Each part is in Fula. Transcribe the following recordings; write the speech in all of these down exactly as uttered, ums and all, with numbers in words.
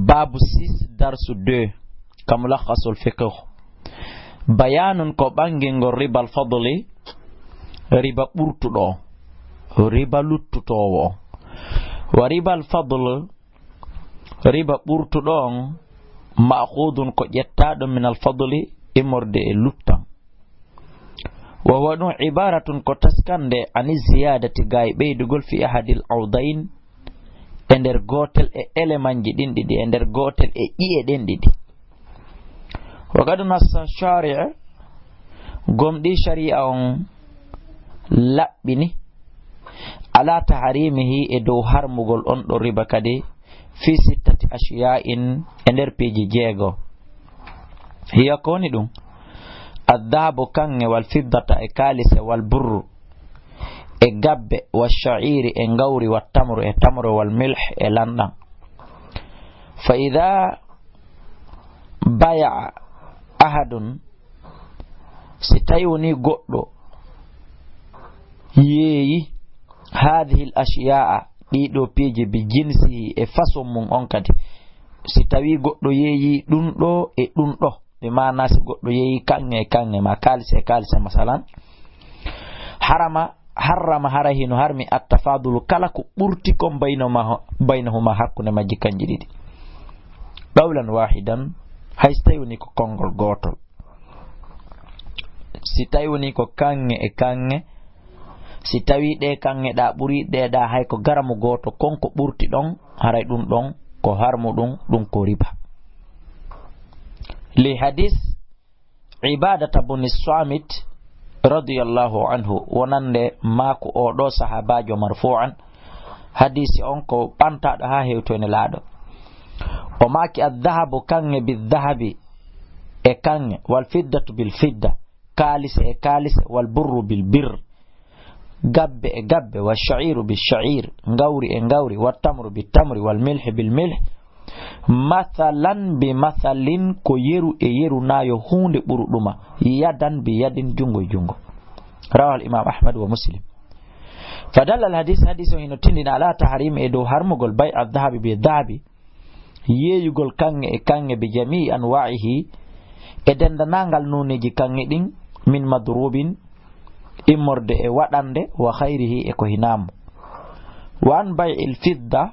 Baabu six, darsu deux, ka Mulakhasul Fiqh. Bayaanun, ko ɓanngingol ribal fadli, riba ɓurtuɗo o, riba luttutoowo o. Wa ribal fadl, riba ɓurtuɗo on, ma'khudun, ko ƴettaaɗo, minal fadli, immorde e luttan. Wa huwa, ɗum, ibaratun, ko taskande, ani ziyadati, gaay ɓeydugol, fi ahadil awdayn, e nder gootel e elemanji ɗin ɗiɗi, e nder gootel e ƴi'e ɗen ɗiɗi. Wa qad nassa shari', gomɗii shari'a on laɓɓini, ala taharimihi, e dow harmugol on ɗo riba kadi, fi sittati ashiya'in, e nder piiji jeego. Hiya, ko woni ɗum? Addahabu, kaŋŋe, wal fiddata, e kaalise, wal burru, e gabbe, wa sha'iri, e ngawri, wa tamru, e tamro, wal milh, e lanɗan. Fa ida baya'a ahadun, si tawi woni goɗɗo yeeyi, hadhihi al ashiya'a, ɗiɗo piiji, bi jinsihi, e façon mum on kadi, si tawi goɗɗo yeeyi ɗum ɗo e ɗum ɗo, bi maana si goɗɗo yeeyi kaŋŋe e kaŋŋe, ma kaalise e kaalise, masalan, harama, harrama, hara hino harmi, attafadulu, kala ko ɓurti kon, baynahuma, baynahuma, hakkunde majji kanji ɗiɗi, qawlan wahidan, hay si tawi woni ko konngol gootol. Si tawi woni ko kaŋŋe e kaŋŋe, si tawi ɗe kaŋŋe ɗa ɓuri ɗe ɗa hay ko garamu gooto, kon ko ɓurti ɗon, haray ɗum ɗon ko harmu, ɗum, ɗum ko riba. Li hadis Ibadata buni Samit radiyallahu anhu, wonande maaku o ɗo sahabaajo marfu'an, hadisi on ko ɓantaaɗo haa hewtoy Nelaaɗo. O maaki, addahabu, kaŋŋe, biddahabi, e kaŋŋe, wal fiddatu bil fidda, kaalise e kaalise, wal burru bil birr, gabbe e gabbe, wa sha'iru bi sha'ir, ngawri e ngawri, wa tamru bi tamri, wal milhi bil milh, mathalan bi mathalin, ko yeru e yeru, na yo huunde ɓuru ɗuma, yadan bi yadin, junngo e junngo. Rawahul imam Ahmad wa Muslim. Fadalla al hadis, hadis o hino tindina ala tahrimi, e dow harmugol, bay al dhahabi bi dhahabi, yeeyugol kaŋŋe e kaŋŋe, bi jamii anwa'ihi, e denndanangal nooneeji kaŋŋe ɗin, min madrubin, immorde e waɗande, wa khayrihi, e ko hinaa mo. Wa an bay'il fidda,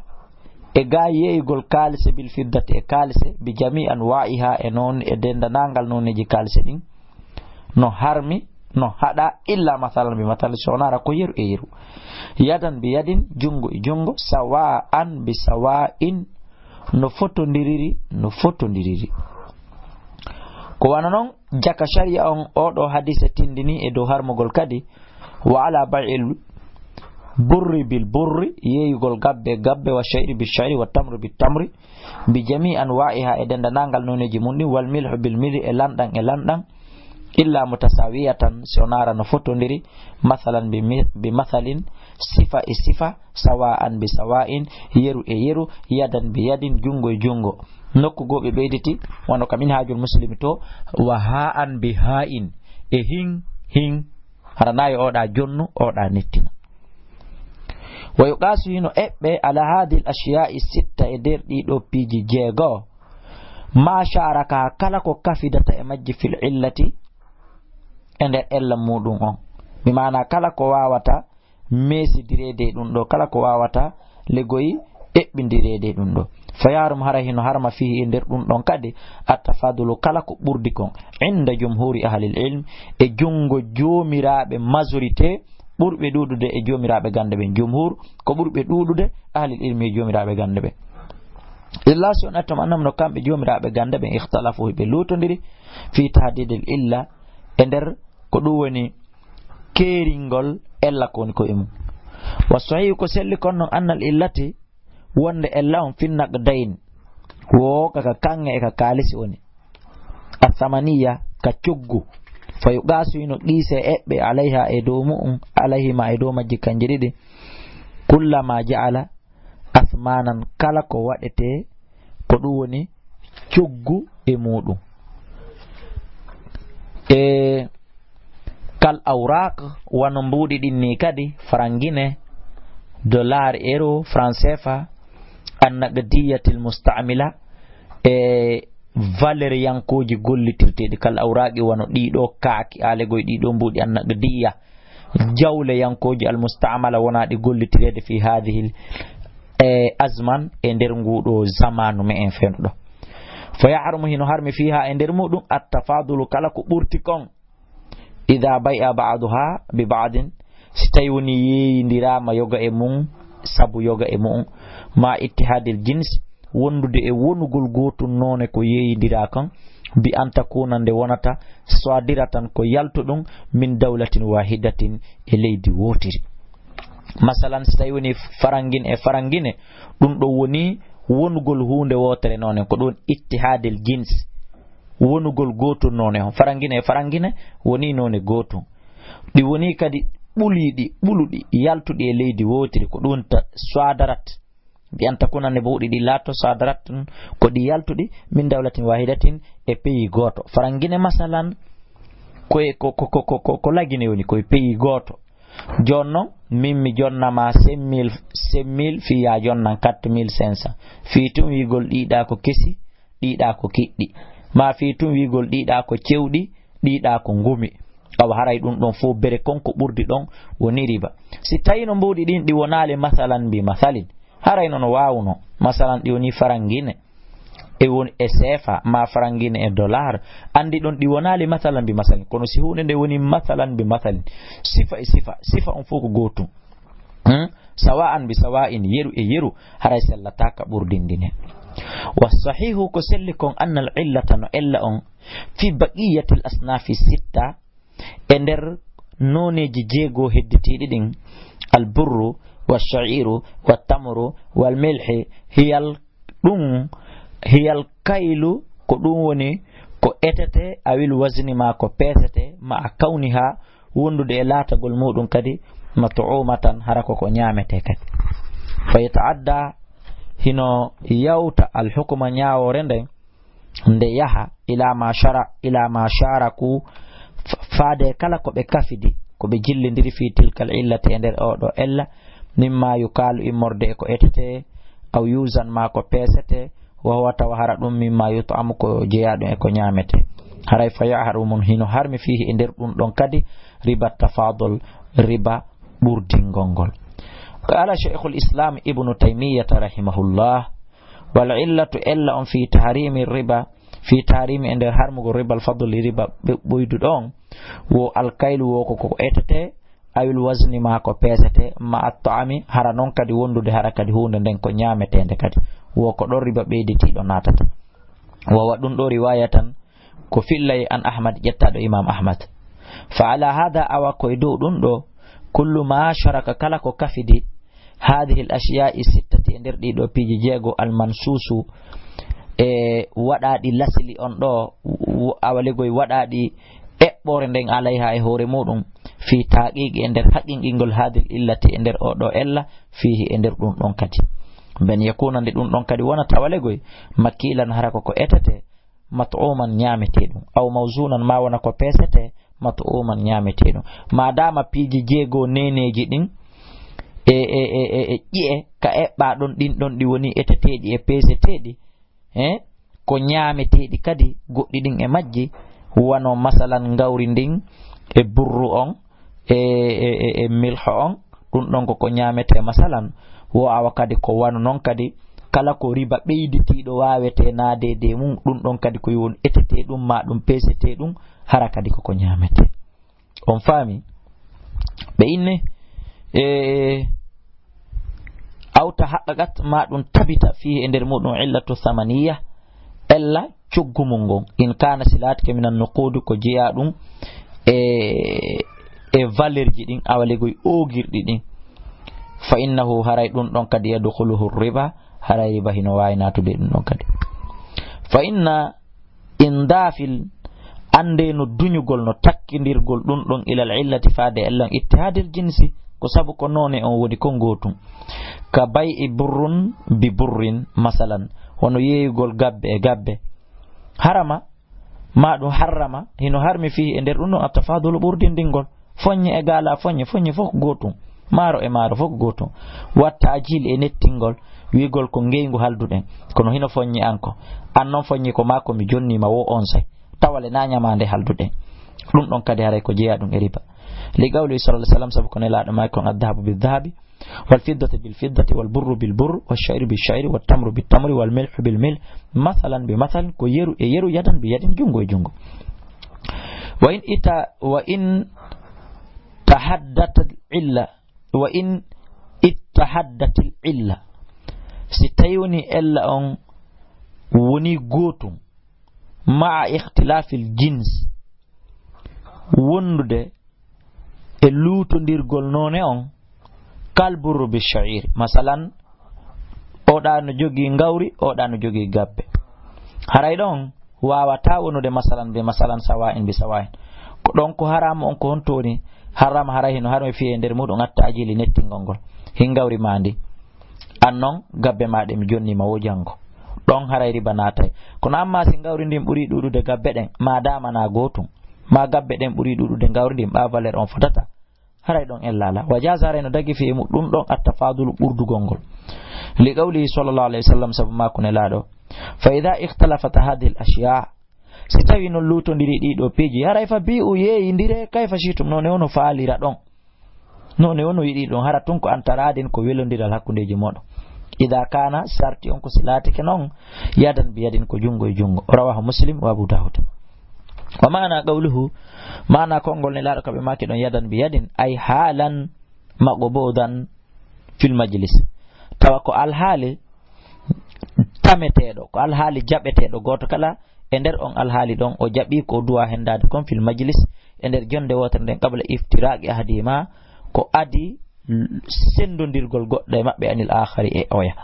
e gaa yeeyugol kaalise, bil fiddati, e kaalise, bi jamii anwa'iha, e noon, e denndanangal nooneeji kaalise ɗin, no harmi, no haɗa, illa mathalan bi mathalin, si wonara ko yeru e yeru, yadan bi yadin, junngo e junngo, sawa'an bi sawa'in, no fotondiriri, no fotondiriri. Ko wano non, jaka shari'a on, oɗo hadise tindini e dow harmugol kadi, wa ala bay'il burri bil burri, yeeyugol gabbe gabbe, wa sha'iri bi sha'iri, wa tamru bi tamri, bi jamii anwa'iha, e denndanangal nooneeji mum ɗin, wal milhu bil milhi, e lanɗan e lanɗan, illa mutasawiyatan, si wonara no fotondiri, mathalan bi mi-, bi mathalin, sifa e sifa, sawa'an bi sawa'in, yeru e yeru, yadan bi yadin, junngo e junngo. Nokku goo ɓe ɓeyditi, wano ka Minhajul Muslimi to, wa ha'an bi ha'in, e hin, hin, hara na yo oɗa jonnu, oɗa nettina. Wa yuqasu, hino eɓɓe, ala hadhihi al ashiya'i sitta, e nder ɗiɗo piiji jeego, ma sharaka, kala ko kafidata e majji, fil illati, e nder ella muɗum on. Bi maana kala ko wawata meesidireede e ɗum ɗo, kala ko wawata legoyi eɓɓindireede e ɗum ɗo. Fa yahrum, hara hino harma, fihi, e nder ɗum ɗon kadi, attafadulu, kala ko ɓurdi kon, inda jumhuri ahlil ilm, e junngo joomiraaɓe majorité, ɓurɓe ɗuuɗude e joomiraaɓe gannde ɓen. Jumhur ko ɓurɓe ɗuuɗude ahlil ilmi e joomiraaɓe gannde ɓen. Illa si on attum annam no kamɓe joomiraaɓe gannde ɓen, ikhtalafu, ɓe luutondiri, fi tahdidil illa, e nder ko ɗum woni keeringol ella ko woni ko e mum. Wa sahihu, ko selli kon non, annal illati, wonde ella on, fin naqdayn, wo ka, ka kaŋŋe e ka kaalisi woni, athamaniya, ka coggu, fa yuqasu, hino qiise eɓɓe, alayha, e dow mu'um, alayhima, e dow majji kanji ɗiɗi, kullama ja'ala athmanan, kala ko waɗete ko ɗum woni coggu e muɗum. E kal awraq, wano mbuuɗi ɗin ni kadi, farangine, dollar, euro, franc C F A, annaqdiyatil musta'mila, e valeur yankooji gollitirteeɗi kal awraaqi, wano ɗiɗo kaaki, aalegoy ɗiɗo mbuuɗi annaqdiya, jawle yankooji almustaamala wonaaɗi gollitireede fi haadihil, e azman, e nder nguuɗo zamanu me'en fewndo ɗo. Fa yahrumu, hino harmi fiha, e nder muɗum, attafadulu, kala ko ɓurti kon, ida bay'a ba'duha bi ba'din, si tawi woni yeeyindiraama yoga e mum, sabu yoga e mum, ma ittihadil jins, wondude e wonugol gootum noone ko yeeyindiraa kon, bi an takuna, nde wonata, sadiratan, ko yaltuɗum, min dawlatin wahidatin, e leydi wootiri. Masalan, si tawi woni farangine e farangine, ɗum ɗo woni wonugol huunde wootere noone, ko ɗum ittihadil jins, wonugol gootum noone on. Farangine e farangine woni noone gootum. Ɗi woni kadi ɓuliiɗi, ɓuluɗi, yaltuɗi e leydi wootiri, ko ɗum ta-, sadarat. Bi an takuna, nde mbuuɗi ɗi laatto sadarat tun, ko ɗi yaltuɗi min dawlatin wahidatin, e pays gooto. Farangine, masalan, ko e, ko, ko, ko, ko, ko, ko Lagine woni, ko e pays gooto. Jooni non, min mi jonna ma cinq mille, cinq mille, fii ya jonnan quatre mille cinq cents. Fii tun wiigol ɗiɗa ko kesi, ɗiɗa ko kiɗɗi. Ma fii tun wiigol ɗiɗa ko cewɗi, ɗiɗa ko ngumi. Awa haray ɗum ɗon fof bere kon ko ɓurdi ɗon woni riba. Si tawino mbuuɗi ɗin ɗi wonaali masalan bi masalin, haray no no waawuno. Masalan ɗi woni farangine, e woni e seefa, ma farangine e dollar, anndi ɗon ɗi wonaali masalan bi masalin. Kono si huunde nde woni masalan bi masalin, sifa e sifa, sifa on fof ko gootum. Hmm? Sawa'an bi sawa'in, yeru e yeru, haray sellataaka ɓurdindine. Wa sahihu, ko selli kon, annal illata, no ella on, fi baqiyatil asnafi sitta, e nder nooneeji jeego hedditiiɗi ɗin, al burru, wa sha'iru, wa tamru, wal milhi, hiyal ɗum, hiyal kaylu, ko ɗum woni ko etete, awil wazni, ma ko peesete, ma a kawni ha wondude e laatagol muɗum kadi, mat'umatan, hara ko ko ñaamete kadi. Fa yata'adda, hino yawta al hukuma, ñaawoore nden, nde yaha, ila ma shara, ila ma sharaku, fa-, faade kala ko ɓe kafidi, ko ɓe jillindiri fi tilkal illati, e nder oɗo ella, mimma yukalu, immorde e ko etete, aw yuzan, ma ko peesete, wa huwa, tawa hara ɗum, mimma yut'amu, ko jeyaɗum e ko ñaamete. Haray fa yahrumun, hino harmi, fihi, e nder ɗum ɗon kadi, riba tafadul, riba ɓurdingol ngol. Qala Shaykhul Islam Ibnu Taymiyata rahimahullah, wal illatu, ella on, fi tahrimi riba, fi tahrimi, e nder harmugol, ribal fadli, riba ɓe-, ɓoyduɗo on, wo alkaylu, wo ko, ko etete, awil wazni, ma ko peesete, ma at-ta'ami, hara non kadi wondude hara kadi huunde nden ko ñaameteende kadi, wo ko ɗon riba ɓeyditiiɗo naatata. Wa huwa ɗum ɗo riwayatan, ko fillay an Ahmad, ƴettaaɗo Imam Ahmad. Fa ala hada, awa ko e dow ɗum ɗo, kullu ma sharaka, kala ko kafidi, hadhihi al ashiya'i sittati, e nder ɗiɗo piiji jeego, al mansusu, e waɗaaɗi lasli on ɗo, w-, awa legoy waɗaaɗi eɓɓoore nden, alayha, e hoore muɗum, fi taqiqi, e nder haqqinqingol, hadil illati, e nder oɗo ella, fihi, e nder ɗum ɗon kadi. Ben yakuna, nde ɗum ɗon kadi wonata, awa legoy, makilan, hara ko ko etete, mat'uman, ñaameteeɗum, aw mawzunan, ma wona ko peesete, mat'uman, ñaameteeɗum. Madama piiji jeego neneeji ɗin, e, e, e, e, e ƴi'e ka eɓɓa ɗon, ɗin ɗon ɗi woni eteteeɗi e peeseteeɗi, he, ko ñaameteeɗi kadi goɗɗi ɗin e majji, wano masalan ngawri ndin, e burru on, e, e, e, e milho on, ɗum ɗon ko ko ñaametee masalan, wo awa kadi ko wano non kadi, kala ko riba ɓeyditiiɗo waawetee naadeede e mum, ɗum ɗon kadi ko yo won etetee ɗum, ma ɗum peesetee ɗum, hara kadi ko ko ñaametee. On faami? Ɓe inne, e, aw tahaqqaqat, ma ɗum tabita, fihi, e nder muɗum, illatu thamaniya, ella coggu mum ngon, in kana, si laatike, minan nuqudi, ko jeyaa ɗum e, e valeur ji ɗin, awa legoy oogirɗi ɗin, fa innahu, haray ɗum ɗon kadi, yadkhuluhu riba, haray riba hino waawi naatude ɗum ɗon kadi. Fa inna indafil, annde no duñugol, no takkindirgol ɗum ɗon, ilal illati, faade ellon, ittihadil jinsi, ko sabu ko noone on woni kon gootum. Ka bay'i burrun bi burrin, masalan, hono yeeyugol gabbe e gabbe. Harama, ma ɗum harrama, hino harmi, fihi, e nder ɗum ɗon, attafadulu, ɓurdindingol. Foññe e gaala foññe, foññe fof ko gootum. Maaro e maaro fof ko gootum. Watta ajil e nettingol. Wi'ugol ko ngeygu halduɗen, kono hino foññi an ko. An non foññi ko maa ko mi jonni ma wo onsay. Tawale na ñamaande halduɗen. Ɗum ɗon kadi haray ko jeyaa ɗum e riba. Li qawli sallallahu alayhi wasallam, sabu ko Nelaaɗo maaki kon, "Addahabu biddahabi, wal fiddatu bil fiddati, wal burru bil burr, wal sha'ir bil sha'ir, wal tamru bit tamri, wal milhu bil milh, masalan bi masalin," ko yeru e yeru, yadan bi yadin, junngo e junngo. Wa in ita-, wa in tahaddatil illa, wa in ittahaddatil illa, si tawi woni ella on woni gootum, ma'a ikhtilafil jins, wondude e luutondirgol noone on, kal burru bi sha'ir. Masalan, oɗa no jogii ngawri, oɗa no jogii gabbe. Haray ɗon waawataa wonude masalan bi masalan, sawa'in bi sawa'in. Ko ɗon ko haramu on ko honto woni? Harama haray hino harmi fii e nder muɗum attaajili nettingol ngol. Hin ngawri maa ndi. An non, gabbe maa ɗe mi jonni ma wo janngo. Ɗon haray riba naatay. Kono amma si ngawri ndin ɓuri ɗuuɗude gabbe ɗen, ma dama na gootum. Ma gabbe ɗen ɓuri ɗuuɗude ngawri ndin, ɓa valeur on fotata. Haray ɗon ella alaa. Wa jaza, haray no dagi fii e muɗum ɗon attafadulu ɓurdugol ngol. Li qawlihi sallallahu alayhi wasallam, sabu maaku Nelaaɗo, "Fa idha ikhtalafat hadhihi al ashya'," si tawi non luutondiri ɗii ɗoo piiji, haray fa bi'u, yeeyindire, kayfa shi'tum, noone wono faalira ɗon. Noone wono yiɗi ɗon, hara tun ko an taradin, ko welondiral hakkundeeji moɗon. Idha kana, sarti on ko si laatike non, yadan bi yadin, ko junngo e junngo. Rawahu Muslim wa Abu Dawud. Wa maana qawluhu, maana konngol Nelaaɗo ka ɓe maaki ɗon yadan bi yadin, ay halan maqbudan fil majlis. Tawa ko alhaali tameteeɗo, ko alhaali jaɓeteeɗo, gooto kala e nder on alhaali ɗon, o jaɓi ko duwa hendaade kon fil majlis, e nder jonde wootere nden, qabla iftiraqi ahadihima, ko adi sendondirgol goɗɗo e maɓɓe, anil akhari, e oya.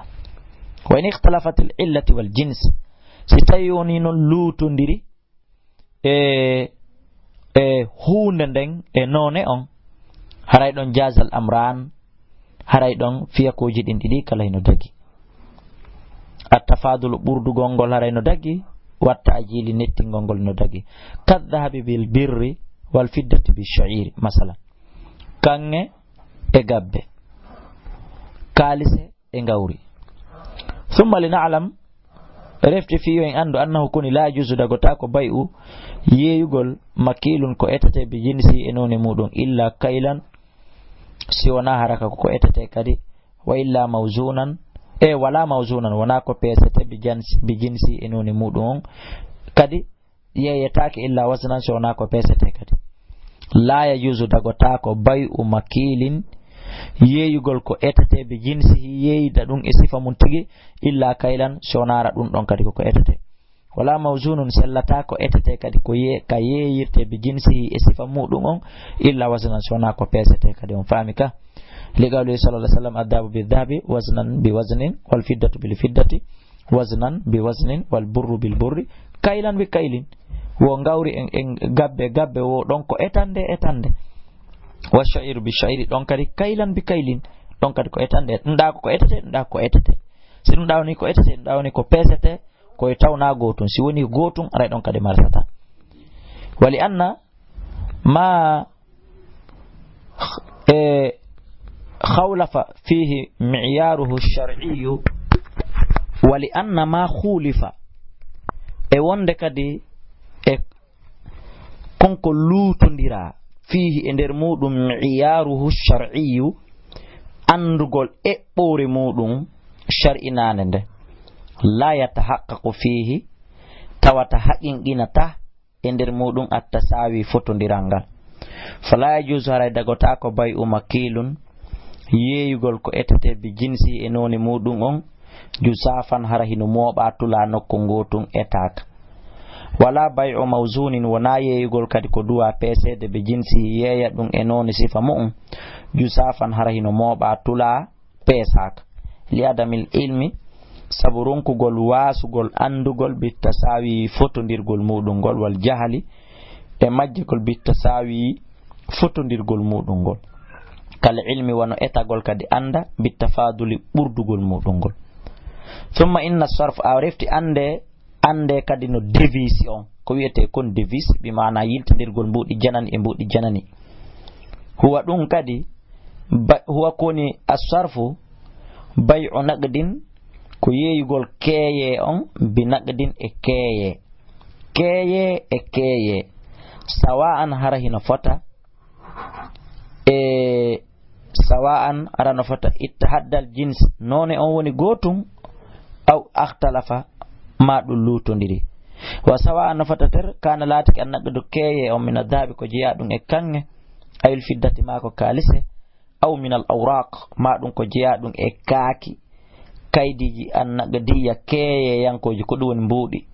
Wa in ikhtalafatil illati wal jins, si tawi woni non luutondiri e, e huunde nden e noone on, haray ɗon jazal amran, haray ɗon fiyakuuji ɗin ɗiɗi kala hino dagi. Attafadulu ɓurdugol ngol haray no dagi, watta ajili nettingol ngol no dagi. Kaddahabi bil birri wal fiddati bi sha'iri, masalan. Kaŋŋe e gabbe. Kaalise e ngawri. Thumma li na'lam, refti fii yo en anndu, annahu koni la yajuzu, dagotaako bay'u, yeeyugol, makilun, ko etete, bi jinsi, e noone muɗum, illa kaylan, si wonaa hara ka ko ko etete kadi, wa illa mawzunan, e wala mawzunan, wonaa ko peesete, bi jans-, bi jinsi, e noone muɗum on kadi, yeeyetaake illa waznan, si wonaa ko peesete kadi. La yajuzu, dagotaako, bay'u makilin, yeeyugol ko etete, bi jinsihi, yeeyida ɗum e sifa mum tigi, illa kaylan, si wonaa hara ɗum ɗon kadi ko ko etete. Wala mawzunun, sellataa ko etete kadi ko ye-, ka yeeyirte, bi jinsihi, e sifa muɗum on, illa waznan, si wonaa ko peesete kadi. On faami ka? Li qawlihi sallallahu alayhi wasallam, "Addahabu biddahabi, waznan bi waznin, wal fiddatu bil fiddati, waznan bi waznin, wal burru bil burri, kaylan bi kaylin." Wo ngawri en, en gabbe, gabbe wo ɗon ko etande, etande. Wa sha'iru bi sha'iri, ɗon kadi kaylan bi kaylin. Ɗon kadi ko etande, ɗum ɗa ko, ko etete, ɗum ɗa ko etete. Si ɗum ɗa woni ko etete, ɗum ɗa woni ko peesete, ko e tawna gootun. Si woni gootun, aray ɗon kadi marsata. Wali anna ma, e, khawlafa fihi mi'yaruhu shar'iyyu, wa li anna ma khulifa, e wonde kadi e konko luutondira, fihi, e nder muɗum, mi'yaruhu shar'iyyu, anndugol eɓɓoore muɗum shar'inaande nde, la yatahaqqaqu fihi, tawata haqinqinata e nder muɗum at-tasawi, fotondiral ngal. Fala yajuzu, haray dagotaako, bay'u makilun, yeeyugol ko etete, bi jinsi, e noone muɗum on, jusafan, hara hino mooɓa, tula nokku ngootun etaaka. Wala bay'u mawzunin, wonaa yeeyugol kadi ko duwa peeseede, bi jinsi, yeeya ɗum e noone sifa mu'um, jusafan, hara hino mooɓa, tula peesaaka. Li adamil ilmi, sabu ronkugol waasugol anndugol, bi tasawi, fotondirgol muɗum ngol, wal jahali, e majjegol, bi tasawi, fotondirgol muɗum ngol. Kal ilmi, wano etagol kadi annda, bi tafaduli, ɓurdugol muɗum ngol. Thumma inna sarf, a refti annde, annde kadi no devise on, ko wiyetee kon devise, bi maana yiltindirgol mbuuɗi janani e mbuuɗi janani. Huwa ɗum kadi, ba-, huwa ko woni asarfu, bay'u naqdin, ko yeeyugol keeyee on bi naqdin e keeyee. Keeyee e keeyee. Sawa'an hara hino fota. E sawa'an hara no fota ittahaddal jins. Noone on woni gootun. Aw akhtalafa ma ɗum luutondiri. Wa sawa'an no fota ter kana laatiki an naqdu keeyee on min adhahabi ko jeyaa ɗum e kaŋŋe. Awil fiddati ma ko kaalise. Aw min al awraq, ma ɗum ko jeyaa ɗum e kaaki, kaydiiji annaqdiyya keeyeyankooji, ko ɗum woni mbuuɗi,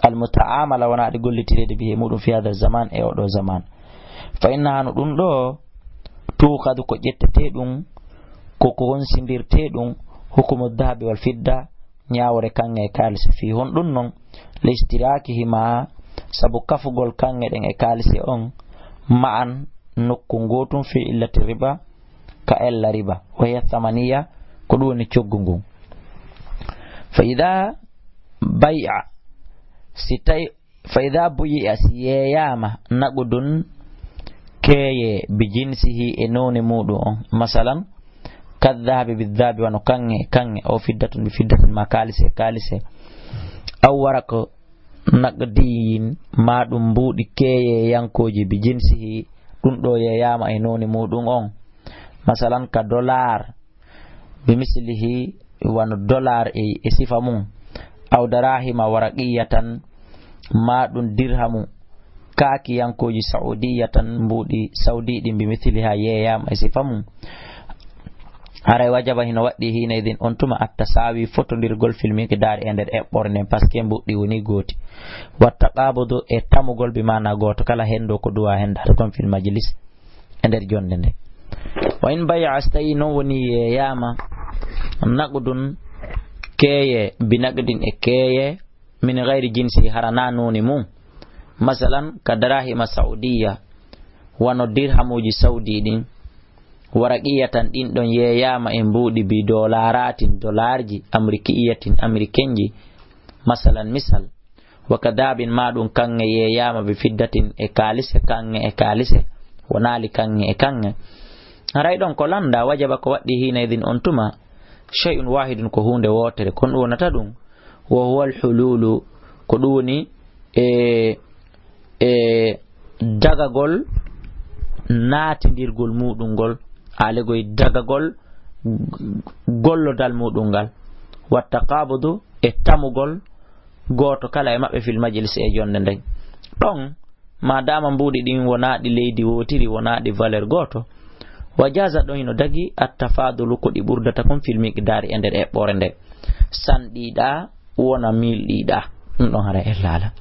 al muta'amala wonaa ɗi gollitireede bihi e muɗum fi hada zaman e oɗo zaman. Fa inna hano ɗum ɗo tuukhadu ko ƴettetee ɗum, ko ko honsindirtee ɗum, hukumu dhahabi wal fidda, ñaawore kaŋŋe e kaalise. Fii honɗum non? Li ishtiraakihima, sabu kafugol kaŋŋe ɗen e kaalise on, ma'an nokku ngootum fi illati riba, ka ella riba, wa hiya thamaniya, ko ɗum woni coggu ngun. Fa ida bay'a, si tawi, fa ida buyi'a, si yeeyaama, naqdun keeye bi jinsihi e noone muɗum on, masalan, kadhahabi bidhahabi, wano kaŋŋe e kaŋŋe, aw fiddatun bi fiddatin, ma kaalise e kaalise, aw waraq naqdiyin, ma ɗum mbuuɗi keeyeyankooji bi jinsihi, ɗum ɗo yeeyaama e noone muɗum on, masalan, ka dollar, bi mislihi, wano dollar e, e sifa mum, aw darahima waraqiyatan, ma ɗum dirhamu kaakiyankooji saudiyatan, mbuuɗi saudi ɗin, bi misliha, yeeyaama e sifa mum. Haray wajaba hino waɗɗi hiina idin on tuma attasawi fotondirgol fil miqdaari e nder eɓɓore nden, parce que mbuuɗi woni gooti. Wa taqabudu e tamugol bi maana gooto kala hendo ko duwa hendaade kon fil majlis e nder jonde nde. Wa in bay'a, si tawi non woni yeeyaama naqdun keeye bi naqdin e keeye min gayri jinsi hara na nooni mum. Masalan, ka darahima saudiyya, wano dirhamuuji saudi ɗin, waraqiyatan ɗin ɗon yeeyaama e mbuuɗi bi dolaraatin, dolarji, amrikiyatin, amerikenji, masalan, misal, wa kadabin ma ɗum kaŋŋe yeeyaama bi fiddatin e kaalise, kaŋŋe e kaalise, wonaali kaŋŋe e kaŋŋe. Haray ɗon ko landa wajaba ko waɗɗi hiina idin on tuma, shay'un wahidun ko huunde wootere, kon ɗum wonata ɗum, wa huwa alhululu, ko ɗum woni e, e dagagol naatindirgol muɗum ngol, alegol dagagol gollodal muɗum ngal, wa taqabudu e tamugol gooto kala e maɓɓe fil majlis e jonde nden. Ɗon, ma dama mbuuɗi ɗin wonaa ɗi leydi wootiri, wonaa ɗi valeur gooto, wa jaza ɗon hino dagi at tafadulu ko ɗi ɓurdata kon fil miqdaari e nder eɓɓore nde, sanɗiɗa wona milɗiɗa, ɗum ɗon haray e laala.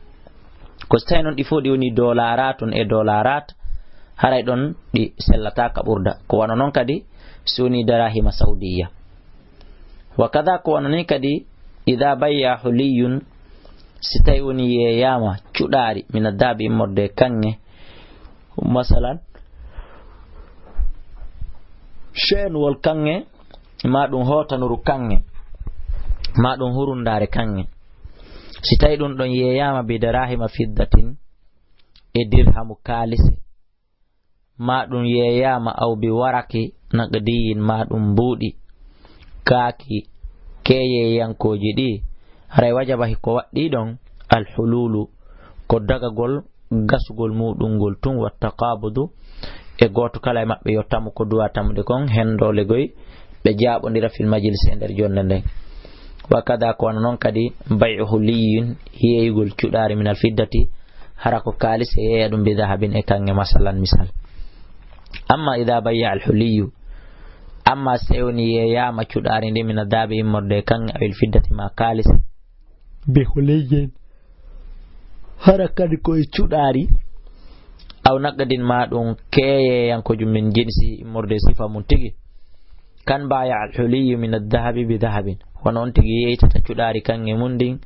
Ko si tawi noon ɗi fof ɗi woni dolaratun e dolarat, haray ɗon ɗi sellata ka ɓurda. Ko wano noon kadi si woni darahima saudiya. Wa kada ko wano ni kadi ida bayya huliyun, si tawi woni yeeyama cuɗaari mina dahabi immorde e kaŋŋe, masalan, sheenwol kaŋŋe, ma ɗum hootanuru kaŋŋe, ma ɗum hurundaare kaŋŋe. Si tawi ɗum ɗon yeeyama bi darahima fiddatin, e dirhamu kaalise, ma ɗum yeeyama aw bi waraki naqdiyin, ma ɗum mbuuɗi kaaki keeyeyankooji ɗi, haray wajaba hiko waɗɗi ɗon alhululu, ko dagagol gasugol muɗum ngol tun, wa taqabudu, e gooto kala e maɓɓe yo tamu ko duwa tamude kon, hendolegoy ɓe jaaɓondira fil majlis e nder jonde nden. Wa kada ko wano noon kadi bay'u huliyin, yeeyugol cuɗaari minal fiddati, hara ko kaalis e yeeya ɗum bi dahabin e kaŋŋe, masalan, misal. Amma ida bayya al huliyu, amma si tawi woni yeeyama cuɗaari ndi mina dahabi immorde e kaŋŋe, awil fiddati ma kaalis, bi huliyin, hara kadi ko e cuɗaari, aw naqdin ma ɗum keeyeyankojum min jinsi immorde e sifa mum tigi. Kan baya al huliyu min al dahabi bi dahabin, wano on tigi yeeytata cuɗaari kaŋŋe mum ndin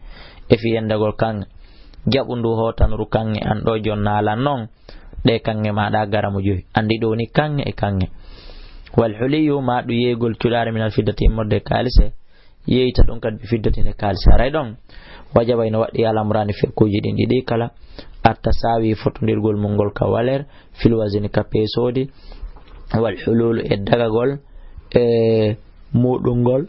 e fiyendagol kaŋŋe. Jaɓu ndu hootanuru kaŋŋe an ɗo jonnaalan noon ɗe kaŋŋe maɗa garamu joyi. Anndi ɗo woni kaŋŋe e kaŋŋe. Wal huliyu ma ɗum yeeygol cuɗaari min al fiddati immorde e kaalise, yeeyta ɗum kadi ɓe fiddatin e kaalise. Haray ɗon wajaba ina waɗɗi alamuraani fekkuuji ɗin ɗiɗi kala, atta saawi fotondirgol mum ngol ka waleer, fil wazini ka peesoodi, wal hululu e dagagol e muɗum ngol,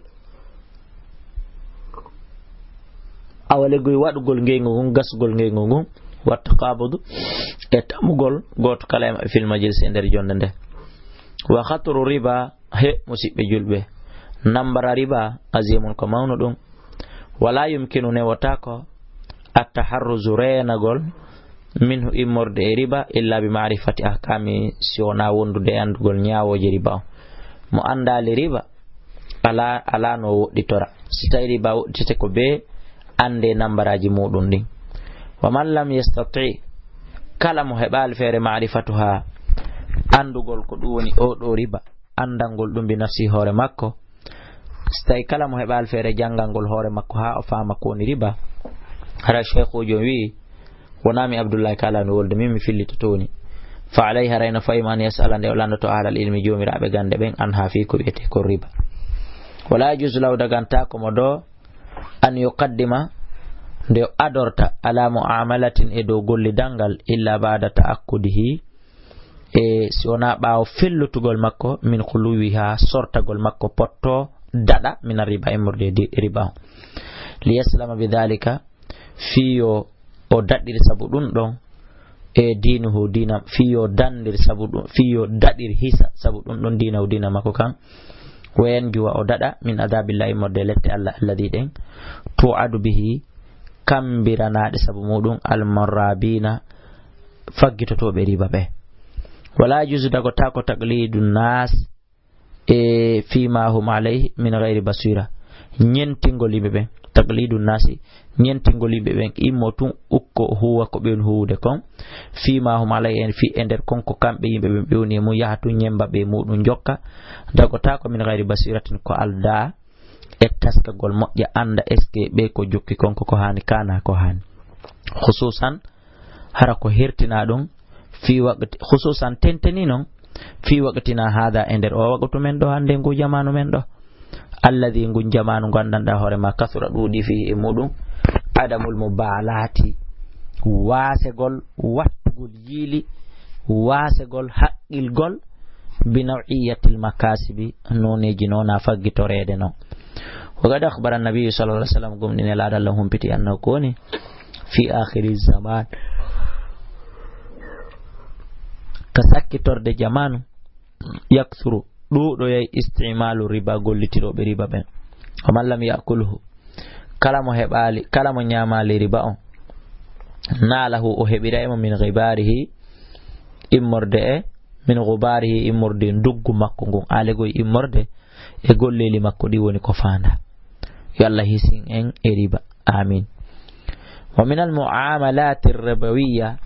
Awa legoy waɗugol ngeyngu ngun, gasugol ngeyngu ngun, wa taqabudu, e tamugol gooto kala e maɓɓe fil majlis e nder jonde nde. Wa khatru riba, he musiɓɓe julɓe, nambara riba azimun ko mawnu ɗum. Wala yumkinu newotaako attaharruzu reenagol minhu immorde e riba illa bi ma'rifati ahkami si wonaa wondude e anndugol ñaawooje riba on. Mo anndaali riba, alaa, alaa no woɗɗitora. Si tawi riba woɗɗitete ko bee annde nambaraaji muuɗum ɗin. Wa man lam yastati, kala mo heɓaali feere ma'rifatuha, anndugol ko ɗum woni oo ɗoo riba, anndangol ɗum bi nafsi hoore makko. Si tawi kala mo heɓaali feere janngangol hoore makko haa o faama ko woni riba, hara sheekhuujo on wi'i, wonaa mi Abdullahi kaalaa mi wolde, min mi fillitoto woni. Fa alayhi, haray no fayma an yas'ala nde o lanndotoo ahlal ilmi joomiraaɓe gannde ɓen anha fii ko wi'etee ko riba. Wala yajuuzu lahu dagantaako mo ɗoo an yuqaddima nde o adorta ala mu'amalatin e dow gollidal ngal illa ba'da ta'akkudihi e si wonaa ɓaawo fellutugol makko min khuluwiha sortagol makko potto daɗa min riba immorde e di-, riba on. Liyaslama bi dhalika fii yo o daɗir sabu ɗum ɗon e diinuhu diina, fii yo dandir sabu ɗum, fii yo daɗir hisa sabu ɗum ɗon diinahu diina makko kan. Wa yanjuwa o daɗa min adabillahi immorde lette Allah alladhi ɗen tu'adu bihi kambiranaaɗe sabu muɗum almarrabina faggitotooɓe riba ɓe. Wala yajuuzu dagotaako taqlidu nas e fima hum alayhi min ghayri basira. Ñentingol yimɓe ɓen, taqlidu nasi, ñentingol yimɓe ɓen, immo tun ukko huwa ko ɓen huwude kon. Fima hum alayhi en fi e nder kon ko kamɓe yimɓe ɓen ɓe woni e mum yaha tun ñemba ɓe muɗum jokka. Dagotaako min ghayri basiratin ko aldaa e taskagol moƴƴa annda est-ce que ɓe ko jokki kon ko, ko haani kana ko haani. Khususan hara ko hertina ɗum fii waqti, khususan tenteni non fii waqtina hada e nder o waqtu men ɗo hannde ngu jamaanu men ɗo. Alladhi ngun jamaanu ngu anndanɗa hoore ma kasura ɗuuɗi fii e muɗum adamul mubalati waasegol wattugol yiili waasegol haqqilgol bi naw'iyatil makasibi noneeji noona faggitoreede non. Wa qad akhbara an-nabiyyu sallallahu alaihi wasallam gum ɗine laaɗa Allah humpiti annahu ko woni fi akhiri zaman ka sakkitorde jamaanu yaksuru ɗuuɗoyay istimalu riba gollitirooɓe riba ɓen. Wa man lam yakulhu kala mo heɓaali kala mo ñaamaali riba on naalahu o heɓira e mo min ghibarihi immorde e min ghubarihi immorde e nduggu makko ngun alegoy immorde e golleeli makko ɗi woni ko faanda. Yo Allah hisin en e riba. Amin. Wa min al mu'amalati ribawiyya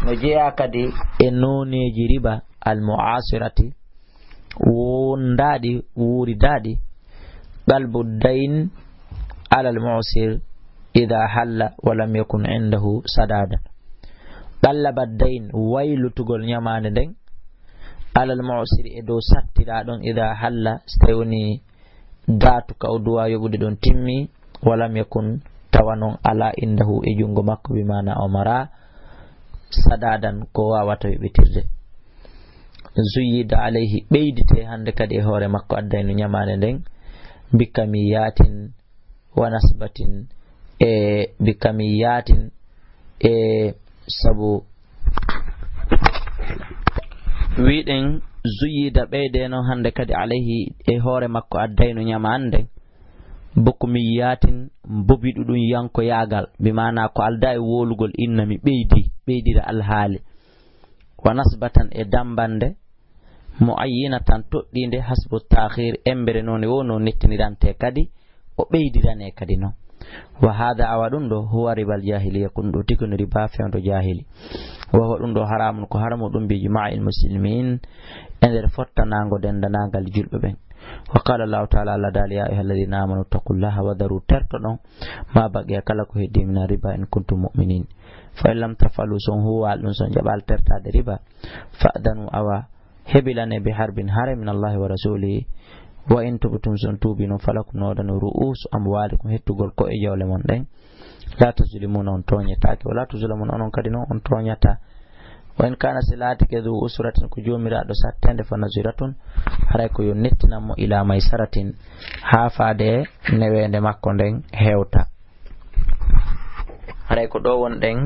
no jeeya kadi e nooneeji riba al mu'asirati wondaaɗi wuuridaaɗi qalbu dayn ala al mu'sir idha halla wa lam yakun indahu sadada. Qallaba dayn waylutugol ñamaande nden alal mu'siri e dow sattiraaɗon idha halla so tawi woni daatu ka o duwa yoɓude ɗon timmi walam yakun tawa non ala indahu e junngo makko bi maana o mara sadadan ko wawata yoɓitirde. Zuyyida alayhi ɓeydite hannde kadi e hoore makko addayno ñamaande nden bi kamiyatin wa nasbatin e bi kamiyatin e sabu wiɗen zuyida ɓeyde noon hannde kadi alayhi e hoore makko addayno ñamaande bukmiyatin mbobiɗuɗum yankoyaagal bi maana ko alda e wolugol innami ɓeydi ɓeydira alhaali wa nasbatan e dambande muayyinatan toɗɗiinde hasbu taakhir embere noon e wonno nettinirante kadi o ɓeydirane kadi noon. Wa hada awa ɗum ɗo huwa ribal jahiliya ko ɗum ɗo tigi no riba fewndo jahili. Wa huwa ɗum ɗo haramun ko haramu ɗum bi ijma'i al muslimin e nder fottanango dendanangal julɓe ɓen. Wa qala allahu taala allah daali ya ayuha alladina amanu taqullaha wa daru terto ɗon ma baqiya kala ko heddi mina riba in kuntum muminin. Fa in lam tafalu son huwal ɗum son jaɓal tertade riba fa'danu awa hebilane bi harbin hare min allahi wa rasulihi wa in tubtum son tuubi noon falakum no waɗano ru'usu amwalikum hettugol ko e jawle mon ɗen. La tazlimuna on tooñetaake wala tuzlamuna onon kadi noon on tooñata. Wa in kana si laatike du usratin ko joomiraaɗo sattende fa naziratun haray ko yo nettinan mo ila maysaratin haa faade e neweende makko nden hewta. Ay ko ɗo wonɗen,